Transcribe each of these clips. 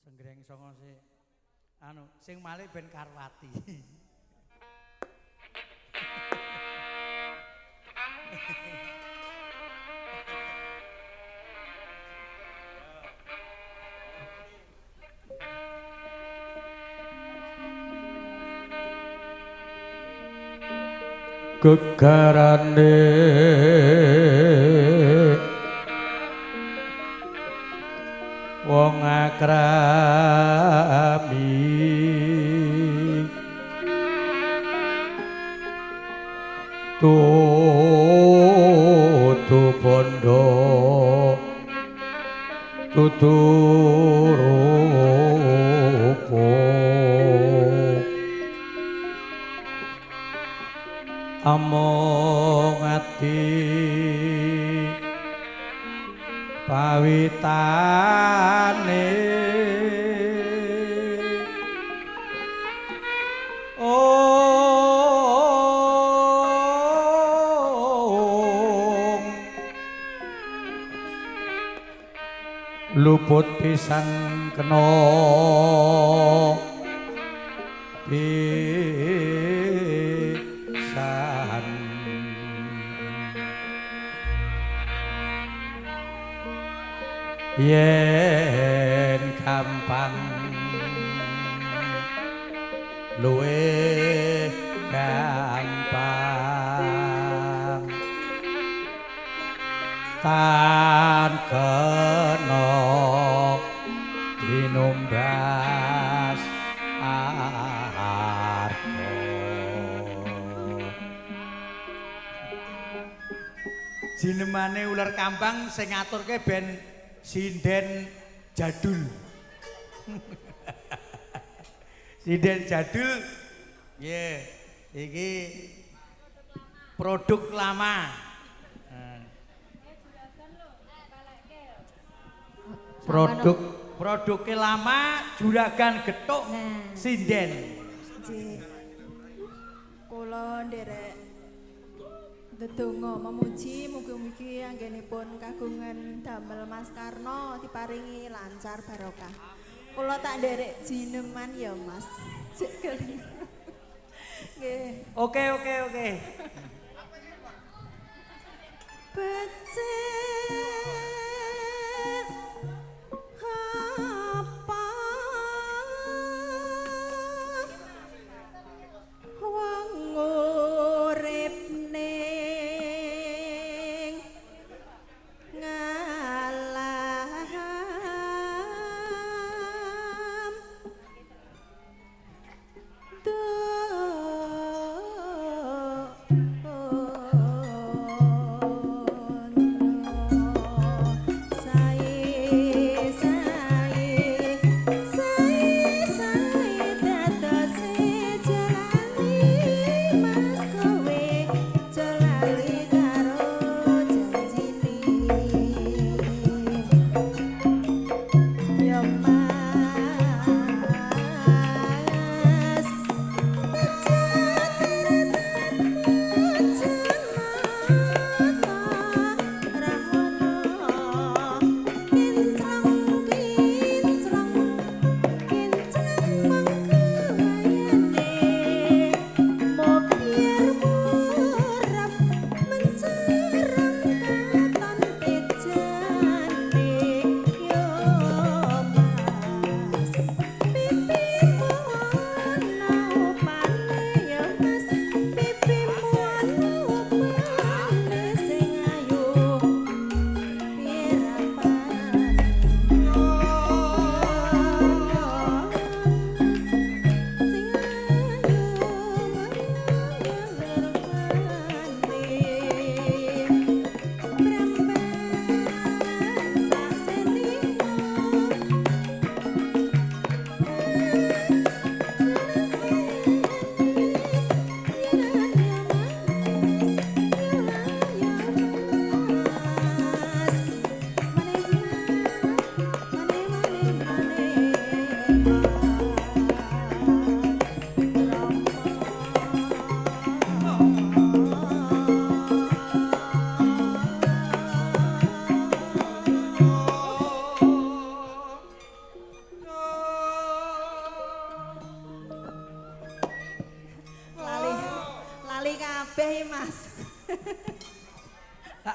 Senggreng songo sik. Anu, sing malik ben Karwati. Gegarane wong akrami tutu bondo tutu rupa among ati pawitane ong luput pisan kena pisan yen gampang luwih gampang tan kena tinumbas arta. Jinemane uler kambang sing ngaturke ben sinden jadul. Sinden jadul nggih, iki produk lama. Produk produknya lama, juragan gethuk sinden. Nggih. Kula nderek ndedonga memuji mugi-mugi anggenipun kagungan damel Mas Karno diparingi lancar barokah. Kula tak nderek jineman ya Mas. Cek kelingan. Nggih. Oke oke oke. Becik apa wong urip ning ngalam donya.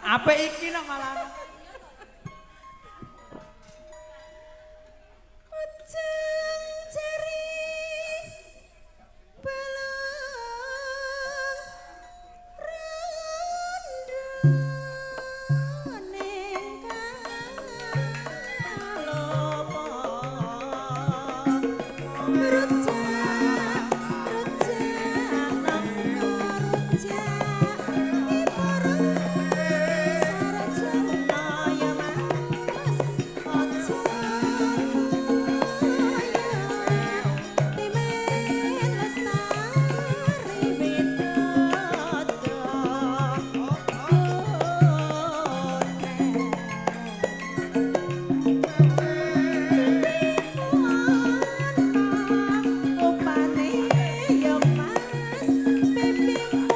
Apik iki nek malah. Ujung jari balung rondo ning kalopo rujak rujak nang rujak iporo sarjana ya Mas aja timen lestari widodo opane ya Mas pipimu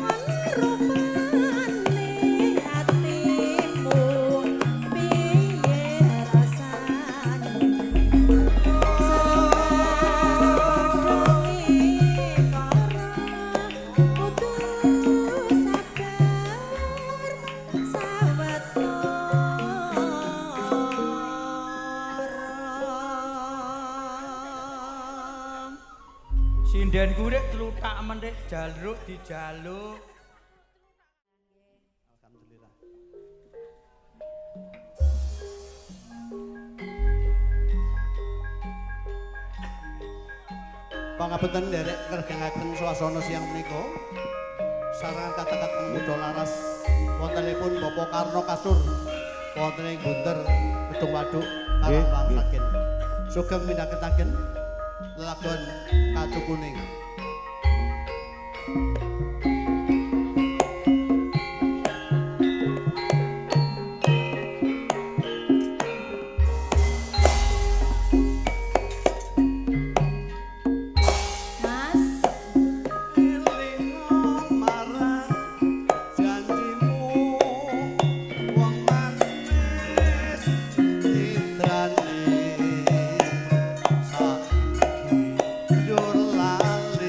ana rupane atimu piye rasane kudu sabar sawetara. Sinden kuwi rek tlutak mentik jaluk dijaluk. Alhamdulillah. Pangapunten nderek ngregengaken swasana siang menika. Sarangan kata-kata muda laras wontenipun Bapak Karno Kasur wonten ing Bunter Gedung Waduk Karangwang Sragen. Sugeng mindhaketaken lelagon Kacu Kuning. Mas, Elingo marang janjimu wong manis titrane saiki njur lali.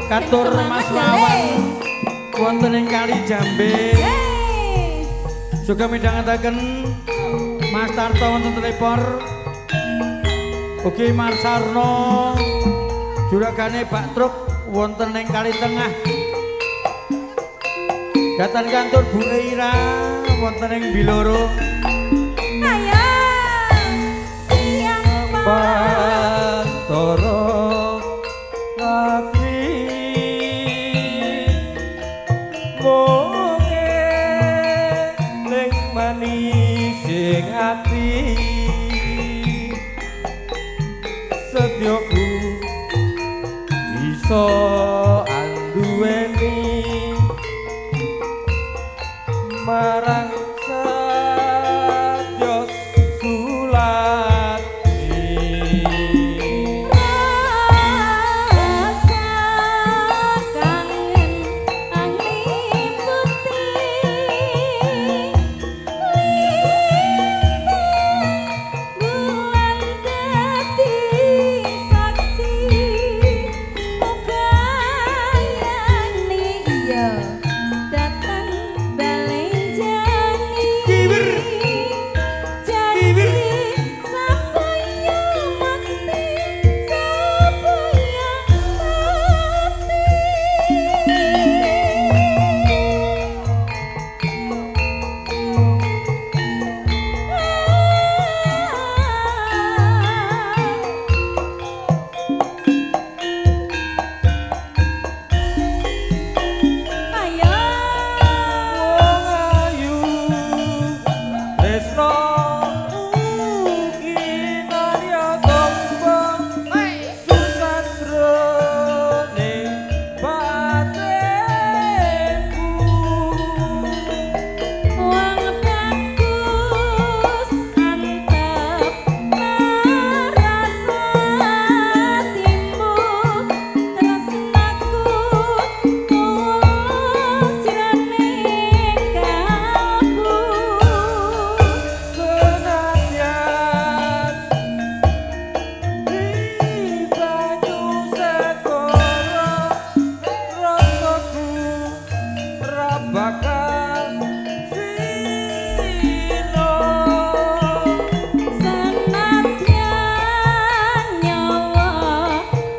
Katur Mas Wawan wonten ing Kali Jambe. Sugeng midhangetaken Mas Tarto wonten Telepor. Ugi Mas Sarno juragane Bak Truk wonten ing Kali Tengah. Datan kantor Bu Ira wonten ing Biloro. Ayo siang Bantara latri mung eling manis ing ati setyaku iso anduweni marang satya sulati. Rasa kangen angliputi bulan dadi saksi ubayane iya datang balenjani Kiwir. janji sampeyan mati sampeyan mati. Ayo Wong ayu tresno ugi narya tombo susasrone batinku. Wong bagus antep marasa atimu tresnaku tulus jroning kalbu. Senadyan di banyu segara rasaku ra bakal sino. Senadyan nyawa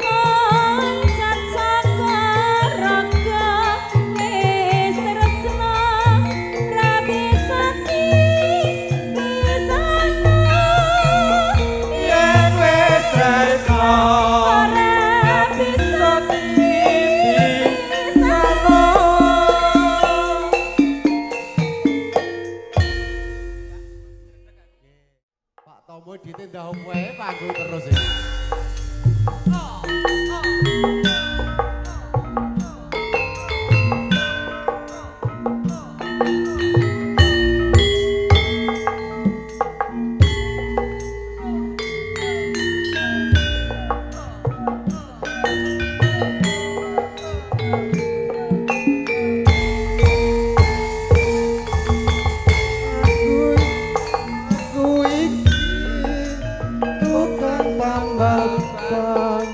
loncat saka raga wis tresna ra bisa dipisahno. Yen wis tresno Ora bisa dipisahno. Pak Tomo ditindak wae panggung terus iki. Aku iki tukang tambal ban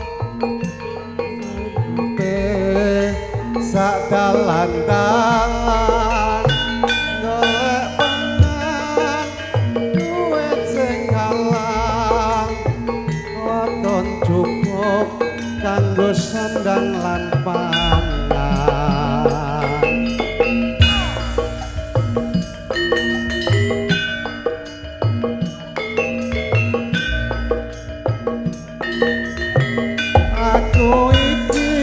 sak dalan-dalan golek pangan duit sing halang waton cukup kanggo sandang lan pangan. Aku iki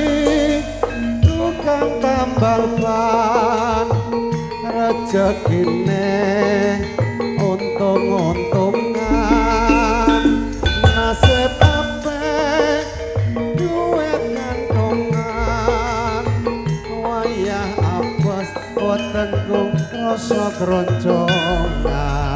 tukang tambal ban rejekine untung-untungan nasib apik duit kantongan wayah apes wetengku rasa kroncongan.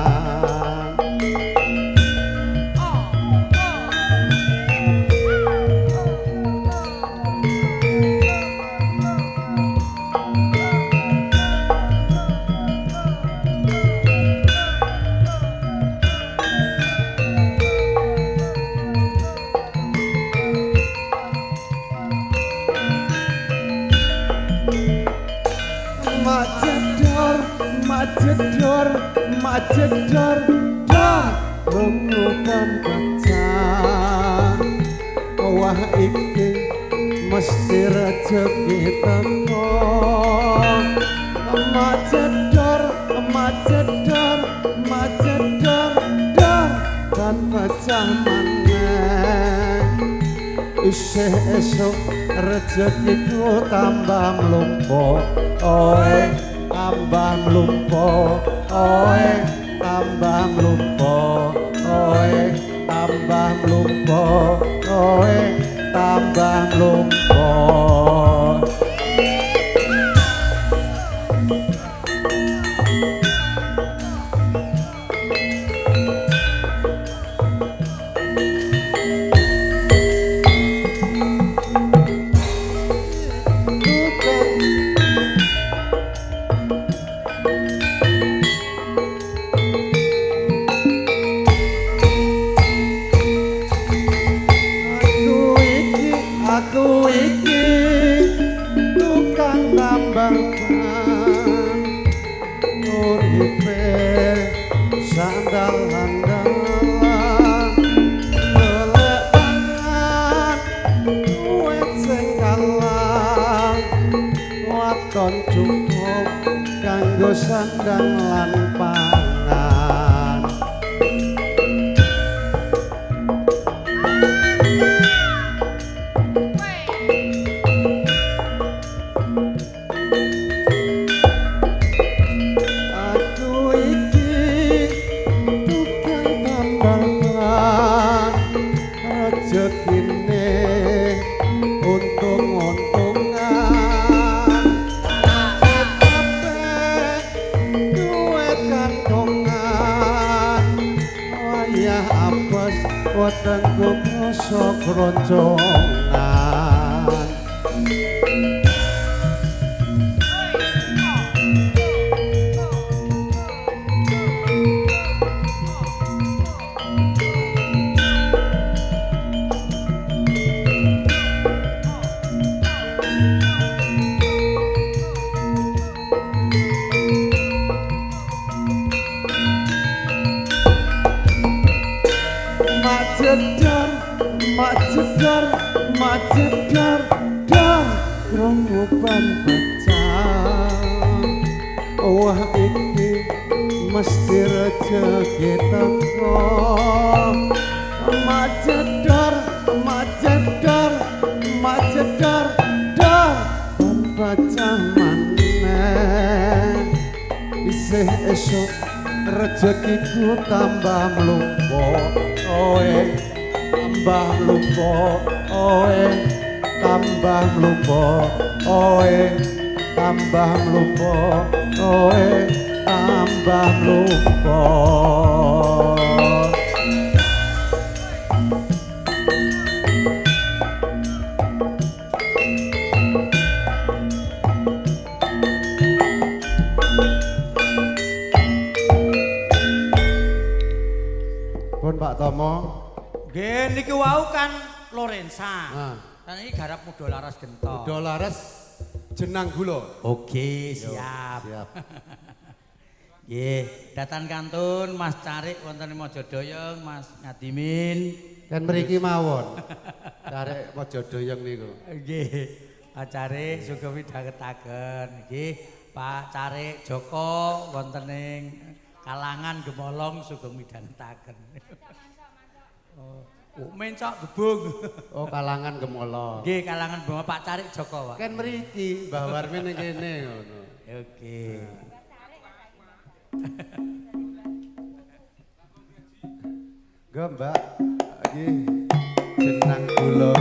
Majedor, majedor, majedor, dor rungukan pecah. Wah iki mesti rejeki teko. Majedor, majedor, majedor, dor dan pecah maneh. Isih esuk rezekiku tambah mlumpuk, oe tambah mlumpuk, oe tambah mlumpuk, oe tambah mlumpuk, oe tambah mlumpuk. Aku iki tukang tambal ban, uripe sandal-andalan, golek pangan duit sing kalah, waton cukup kanggo sandang lan pangan. Aku iki tukang tambal ban, rezekine untung-untungan, kabeh duit kantongan, wayah apes wetengku krasa kroncongan. Majedar, majedar, majedar, dar krungu ban pecah. Wah iki mesti rejeki teko. Majedar, majedar, majedar, dar ban pecah maneh. Isih esuk rezekiku tambah mlumpuk, oe tambah mlumpuk, oe tambah mlumpuk, oe tambah mlumpuk, oe tambah mlumpuk. Pun Pak Tomo. Nggih niki wau kan Lorenza. Nah. Lan iki garap Muda Laras Gento. Muda Laras Jenang Gula. Oke, siap. Siap. Nggih, datan kantun Mas Carik wonten ing Mojodoyong, Mas Ngadimin. Kan mriki mawon. Carik Mojodoyong niku. Nggih, Pak Carik sugeng midhangetaken. Nggih, Pak Carik Joko wonten ing Kalangan Gemolong sugeng midhangetaken. Oh, mencok gebung. Oh, Kalangan Gemolong. Nggih, Kalangan Gemolong Pak Carik Joko, Pak. Kan mriki Mbah Warmin ning kene ngono. Oke. Nggo, Mbak. Iki jenang gula.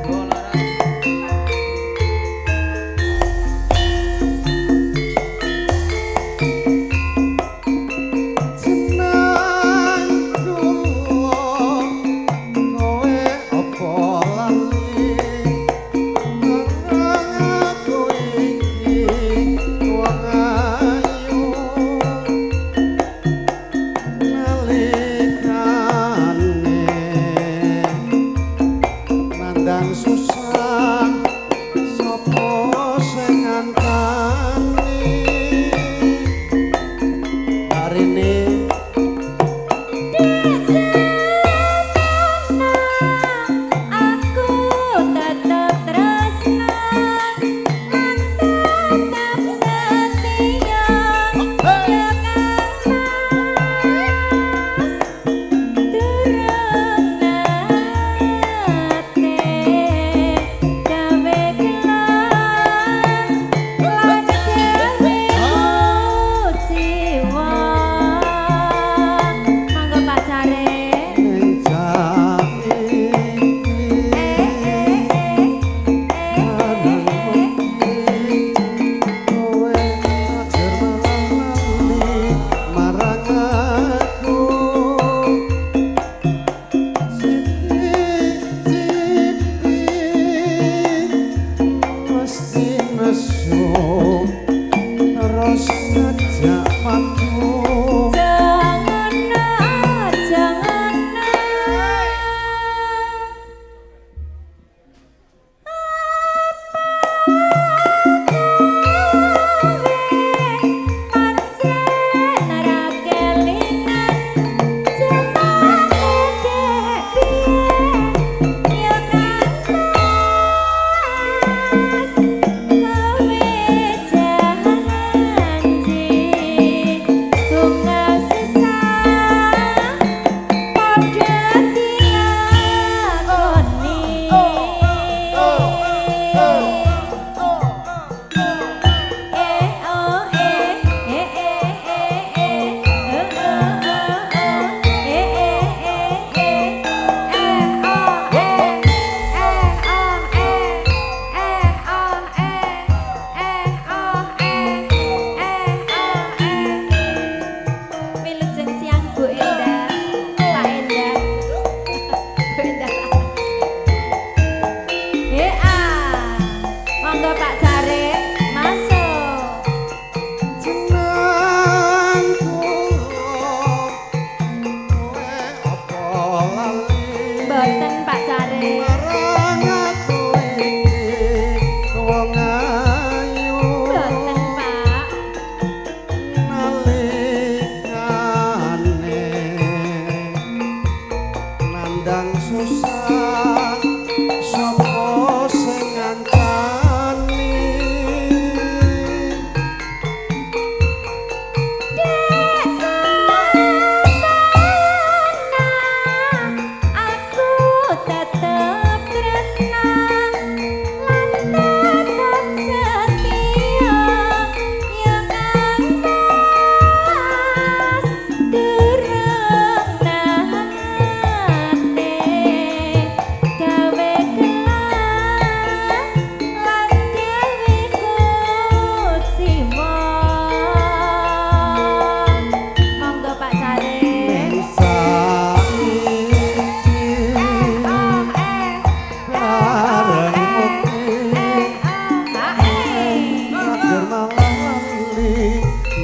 Muda Laras.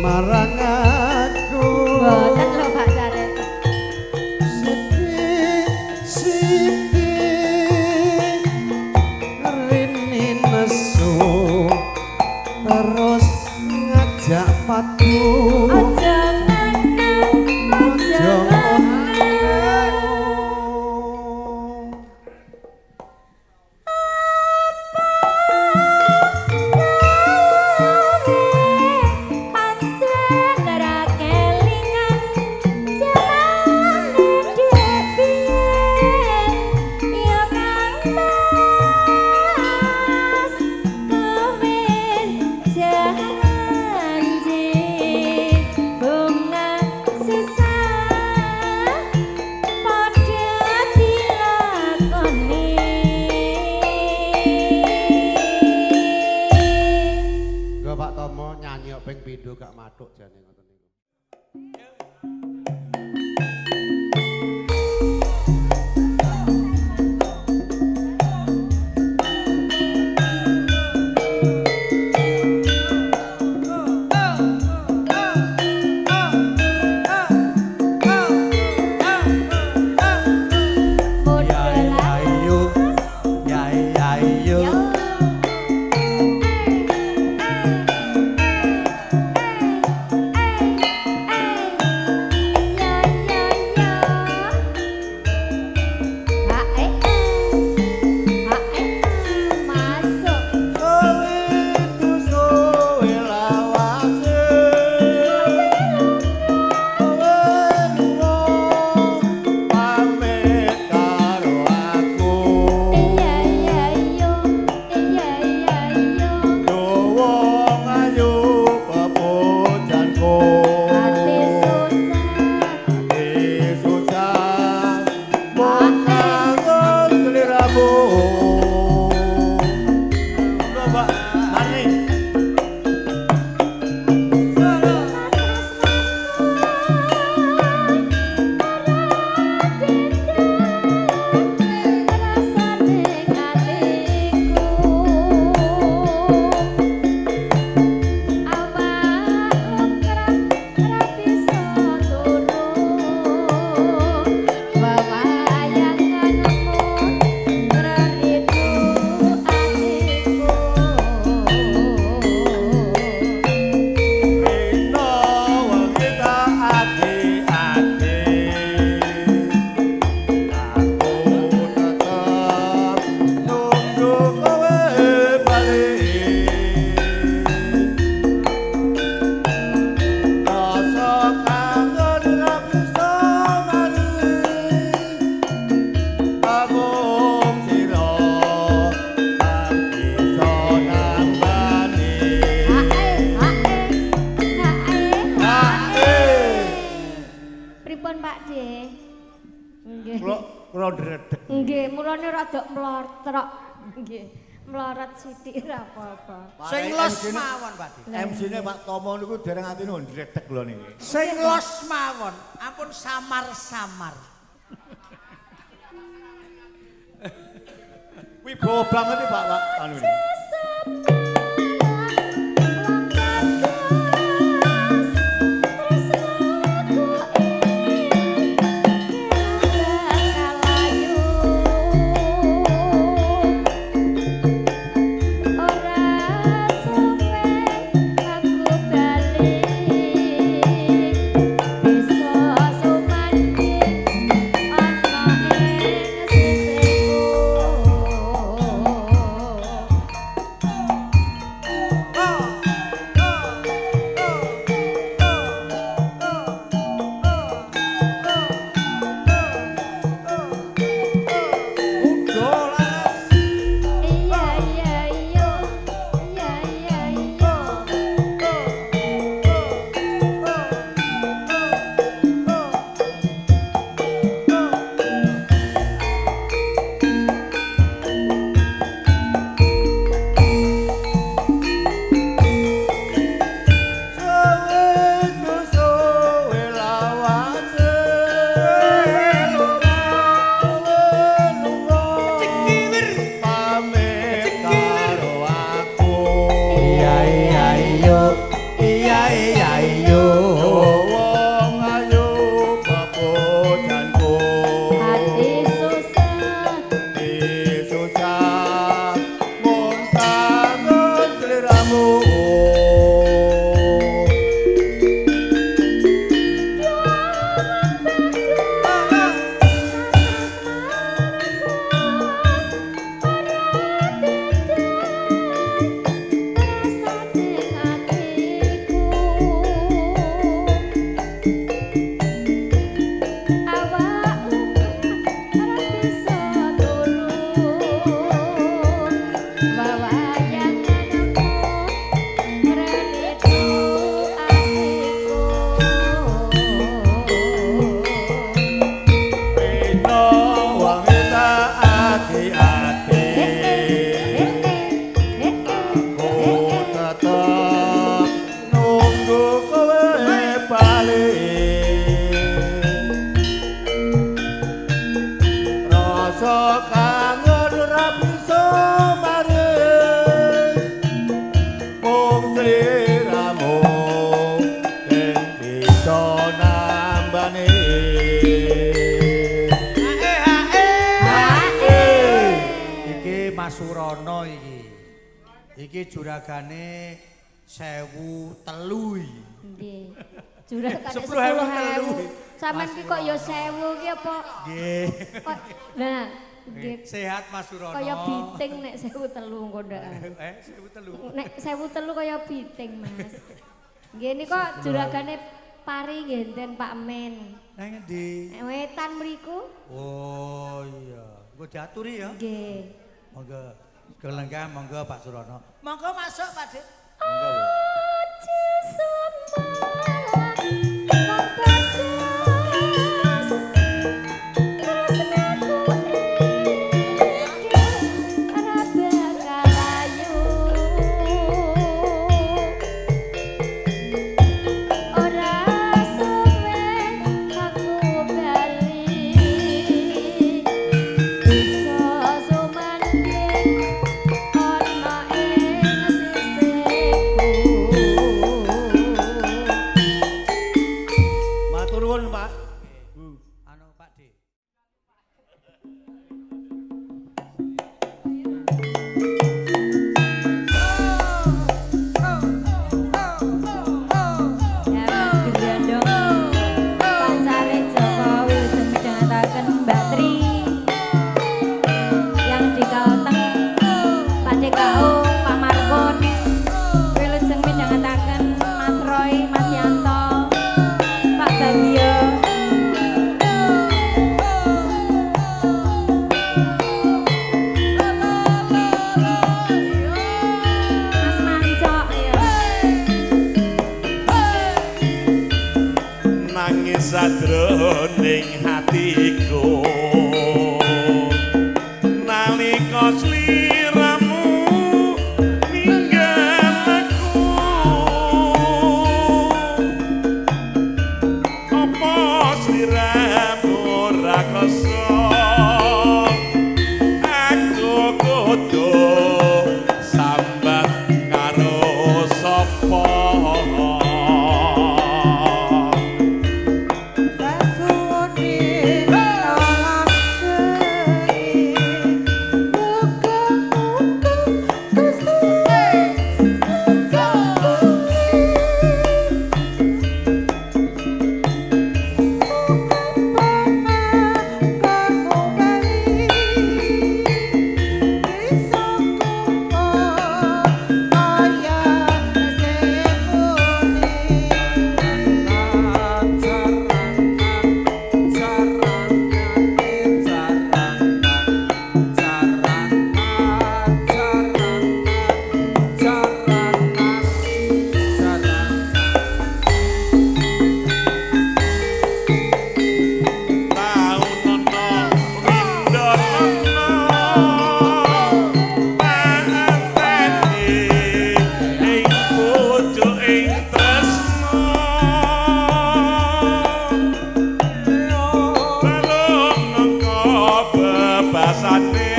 Marang aku Boten lho Pak Carik. Siti siti rini nesu terus ngajak padu. Aja ngono, aja ngono. Pancen ra kelingan jamane dhek biyen ya Kang Mas kowe janji bunga sisa padha dilakoni. Nggo Pak Tomo nyanyi kok ping pindho gak mathuk jane ngoten niku. Ya ayo. Ya ayo. Masuk. Kowe suwe lawase. Kowe lunga pamit karo aku. Iya iya iyo, iya iya iyo. Dawa ayu pepujanku. Ati susah, Ati susah mung kangen sliramu. Monggo, Pak Marni. rasane atiku. Awak ongkrah ra bisa turu. Wawayanganmu ngrelidu atiku. Rino wengi tak ati-ati. Aku tetep nunggu kowe bali. Rasa kangen ra bisa mari. Amung sira kang bisa nambani. Hae, hae, hae, hae. Pripun Pak De? Nggih. Kula kula ndredeg. Nggih, mulane rada mlotrok. Nggih, mlorot sithik ora apa-apa. Sing los mawon, Pak De. MC-ne Pak Tomo niku dereng atine ndredeg lho niki. Sing los mawon, ampun samar-samar. Wibawa banget iki Pak Pak anu ini. Ana ing sisihku. Iki juragane 1003 iki. Nggih. Juragane 10.003. 10.000. Sampeyan ki kok ya 1000 ki apa? Nggih. Kok nah, nggih. Sehat Mas Surono. Kaya biting nek 1003 engko ndak. 1003. Nek 1003 kaya biting, Mas. Nggih nika juragane pari nggenten Pak Men. Nang endi? Wetan mriku. Oh iya. Engko diaturi ya. Nggih. Monggo. Kelengkah monggo Pak Surono. Monggo masuk Pak Dik. Monggo, Bu. Aja semalam wong bagas tresnaku iki ora bakal ayu ora suwe aku bali bisa sumanding ana ing sisihku. Matur nuwun, Pak. Anu Pak Dik. Ya Mas Gendong, Pak Carik Jokowi wilujeng midhangetaken Mbak Tri yang di Kalteng, Pak DKO, Pak Markun, wilujeng midhangetaken Mas Roy, Mas Yanto, Pak Bagio. Mas Mancok ya. Nangis sajroning hatiku nalika sliramu ninggal aku apa sliramu ora krasa aku kudu sambat karo sapa. Taunono windono paanteni ing pucuking tresna balung nangka bebasane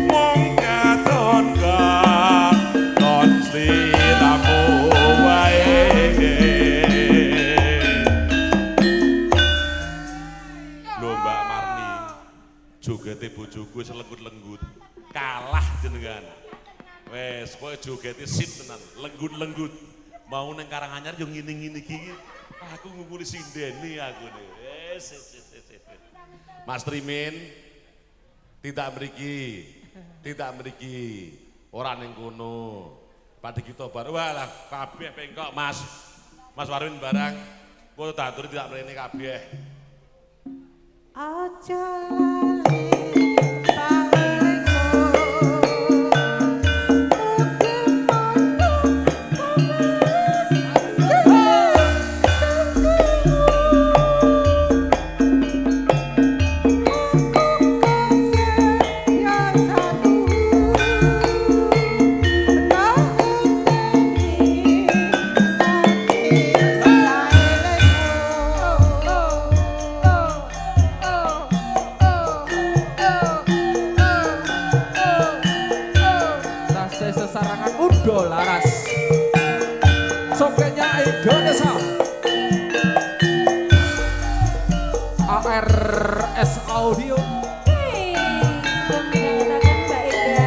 mung katon katon sliramu wae. Lho Mbak Marni, jogete bojoku wis lenggut-lenggut. Kalah jenengan. Wes, pokoke jogete sip tenan, lenggut-lenggut. Mau nang Karanganyar yo ngene-ngene iki. Aku ngungkuli sindene aku nih. Wes, wes, wes, wes, wes. Mas Trimin tidak mriki. Tidak mriki. Ora ning kono. Pak Dikito bar walah kabeh pengkok Mas. Mas Warwin barang. Kok tak aturi tidak mrene kabeh. Aja lali panglingku mugi mono Tasih sesarangan Udo Laras. Sokenya Indonesia. ARS Audio. Hei, sugeng midhangetaken Mbak Eda.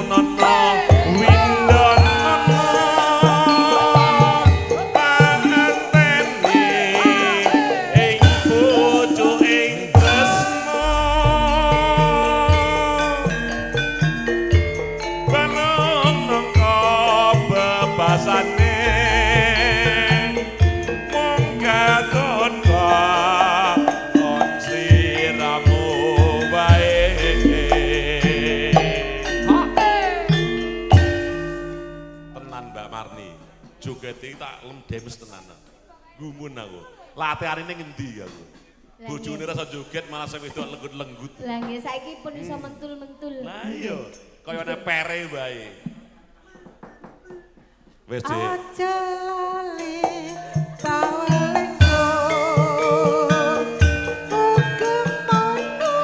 Nono Windono panganteni ing pucuking tresna balung nangka bebasane mung katon kon sliramu wae. Tenan Mbak Marni, jogete tak lem demes tenan. Gumun aku. Latihane ngendi aku? Bojone rasa joget malah sing wedok lenggut-lenggut. Lah nggih saiki pun iso mentul-mentul. Lah iya, kaya ana pere wae. Wis, Dik. Aja lali pawelingku. Ugemono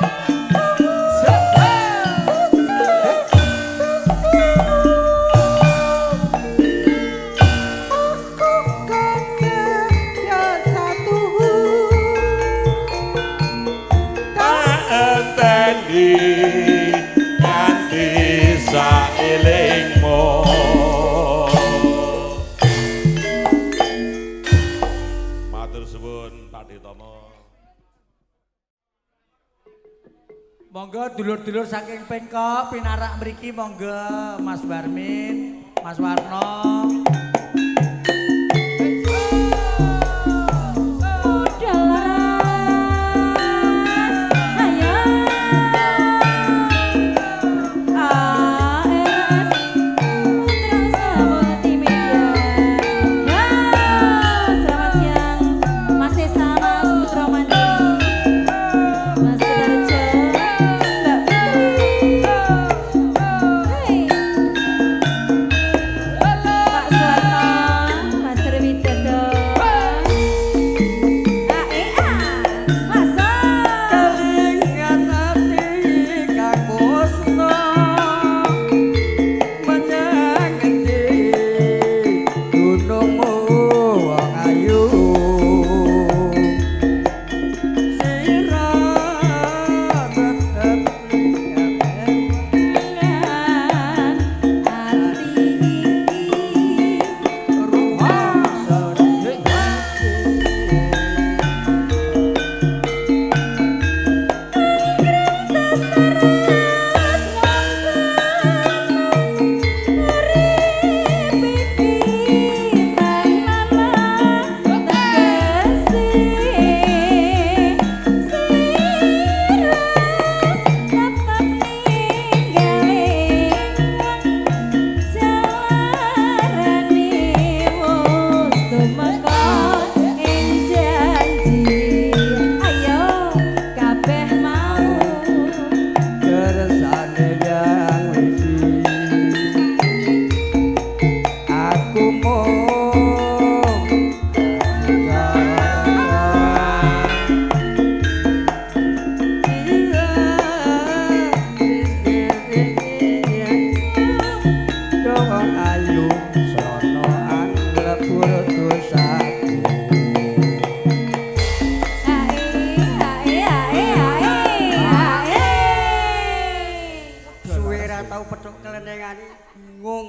aku kang setia satuhu. Tak enteni nganti saelingmu. Matur suwun Pak Ditomo. Monggo dulur-dulur saking Pengkok pinarak mriki monggo Mas Barmin, Mas Warno. Muda laras, ayo. ARS Putra Usaha Multimedia. Ya, selamat siang Mas Esa, Mas Putra Mandiri, Mas Sudarjo, Mbak Putri. Hey. Pak Suwarno, Mas Widodo. AEA, masuk. Kelingan ati kang musna menyang endi gunungmu wong ayu sira tetep Ati iki Kabeh mau kersane yang wisi aku mung ayu sono anglebur dosaku. Ae ae ae ae ae. Suwe ra tau petuk kelenengane bingung.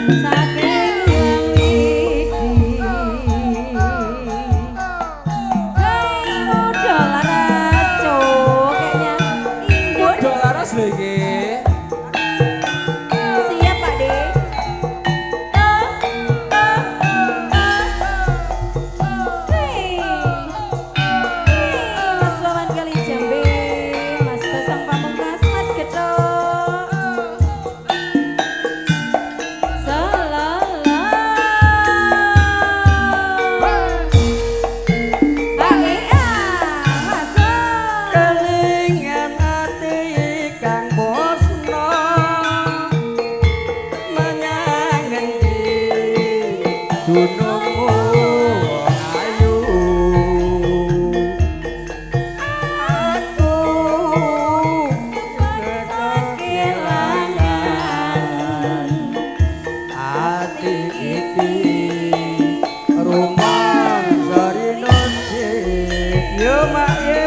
Saking wong Dunungmu wong ayu. Aku kelangan ati iki rumangsa rino yo mak ye.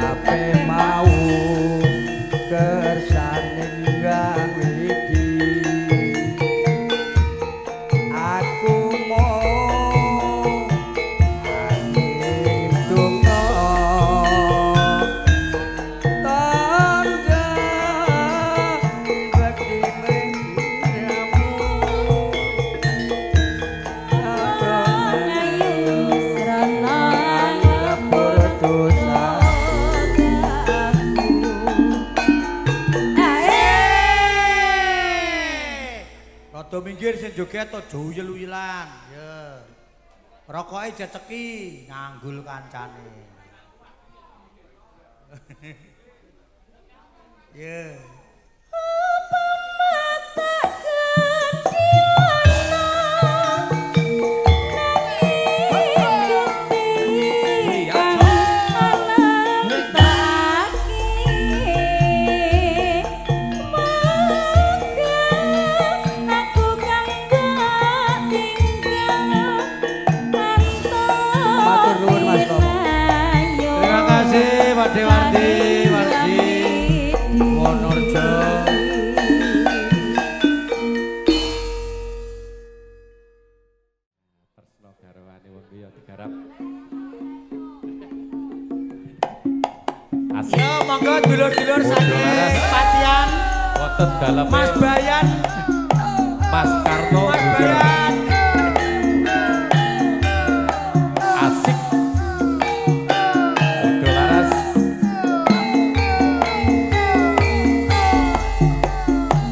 Ape mau kersane Hyang Widi, aku mau akhir donga tanda bakti mrinamu. Ayu dosa. Rada minggir sing joget aja uyel-uyelan. Ya. Rokoke jeceki nganggul kancane. Ya. Matur nuwun Mas Tomo. Terima kasih Pak Dewardi, Wardi, Wonorejo. Tresno garwane wong liya digarap. Asik. Ya monggo dulur-dulur saking Patian, Wonten daleme Mas Bayan, Mas Karno Mas juga. Bayan. Asik. Muda Laras.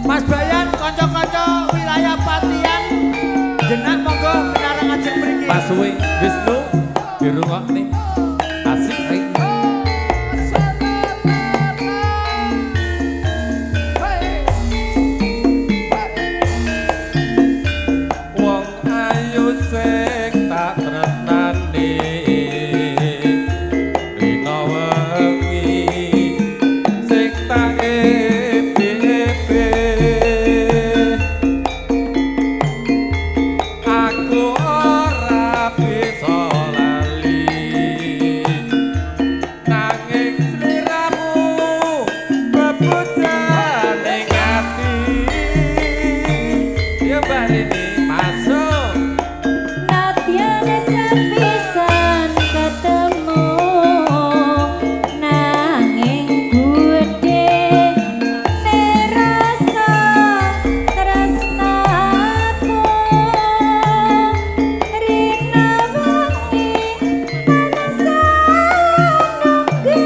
Mas Bayan, kanca-kanca wilayah Patian, jenengan monggo pinareng ajeng mriki. Mas Wisnu dirungokne. Asik ring. Wong ayu sing tak tresnani rina wengi sing tak epe-epe, aku ora bisa lali nanging sliramu bebudane ati. Ya Mbak Rini masuk. Nadyane sepisan ketemu nanging gedhe nerasa tresnaku rina wengi tansah nunggu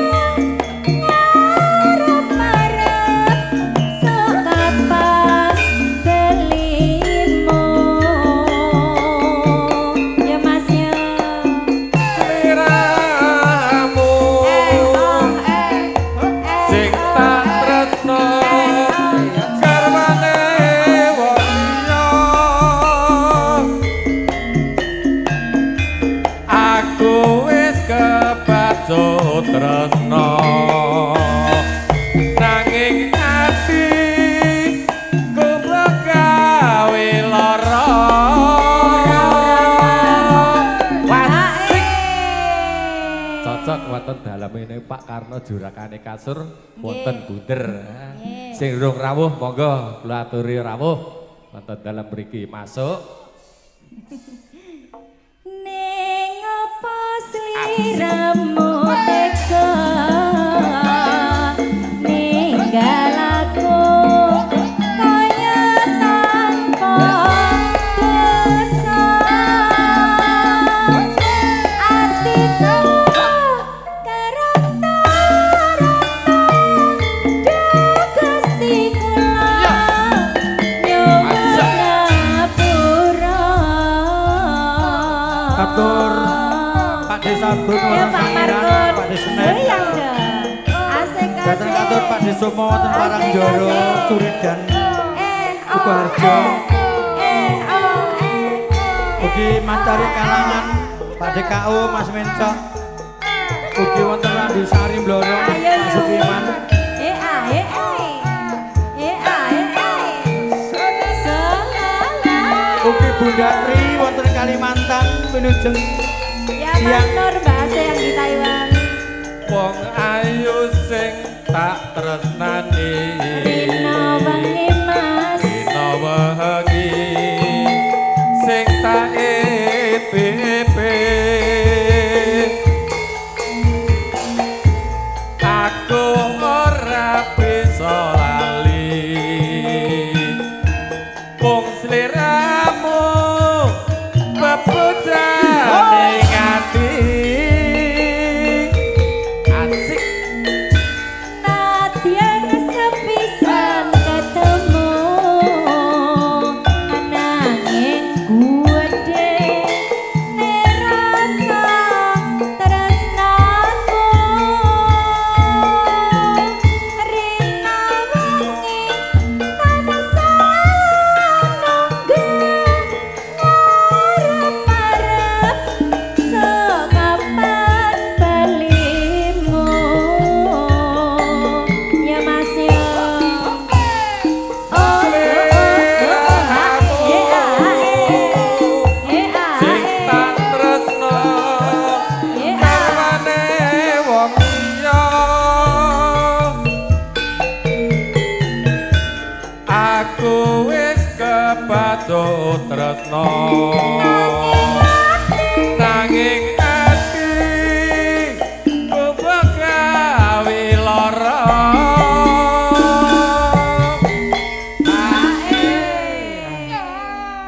ngarep-arep sok kapan belimu. Ya Mas ya. Sliramu sing tak tresno garwane wong liya, aku wis kebacut tresno nanging ati kumbek gawe lara. Wasik. Cocok wonten daleme Pak Karno jurakane kasur wonten bunder. Sing durung rawuh monggo kula aturi rawuh wonten dalem mriki masuk. Ning apa sliramu tega ninggal aku kaya tanpa De Sabun Ya wonten Pak Sangiran, Markun. Pak De Senen. Goyang dong. Asik Dateng asik. katut Pak De Sumo wonten Asik, Parangjoro, asik. Suridan, Eh, oh, Sukoharjo. eh, oh, eh. Ugi Mancari Kalangan, Pak DKU, Mas Mencok. Ugi wonten Randusari Blorong, Ayo Mas yo. Sukiman. Eh ah eh eh. Eh ah eh eh. Selala. Ugi Bunda Tri wonten Kalimantan wilujeng Ya Mas siang. Nur bahasa yang di Taiwan. Wong ayu sing tak tresnani. Rino wengi Mas. Rino wengi sing tak EPP. Aku ora bisa lali. Wong sliramu bebudane ati. Asik. Nadyan sepisan ketemu ananging gedhe nerasa tresnaku rina wengi tansah nunggu ngarep-arep sekapan balimu ya Mas yo. Oh, Sing tak tresno karwane wong liya. Aku wis kebacut tresno nanging ati gawe lara.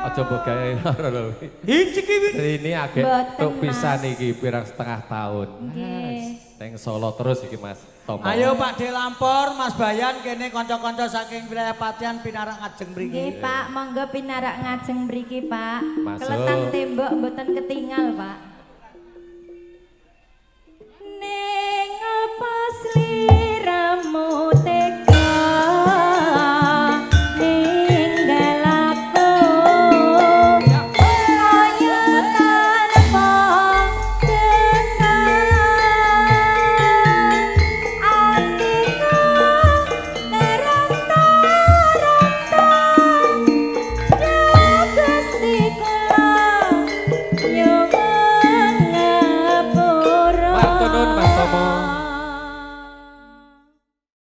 Aja mbok gawe lara lho. Iki ki Ini agak Mboten, tuk pisan Mas. iki pirang setengah tahun. Nggih. Neng Solo terus iki Mas Tomo. Ayo Pak De Lampor, Mas Bayan kene kanca-kanca saking wilayah Patian pinarak ngajeng mriki. Nggih Pak, monggo pinarak ngajeng mriki Pak. Masuk. Keletan tembok mboten ketinggal Pak.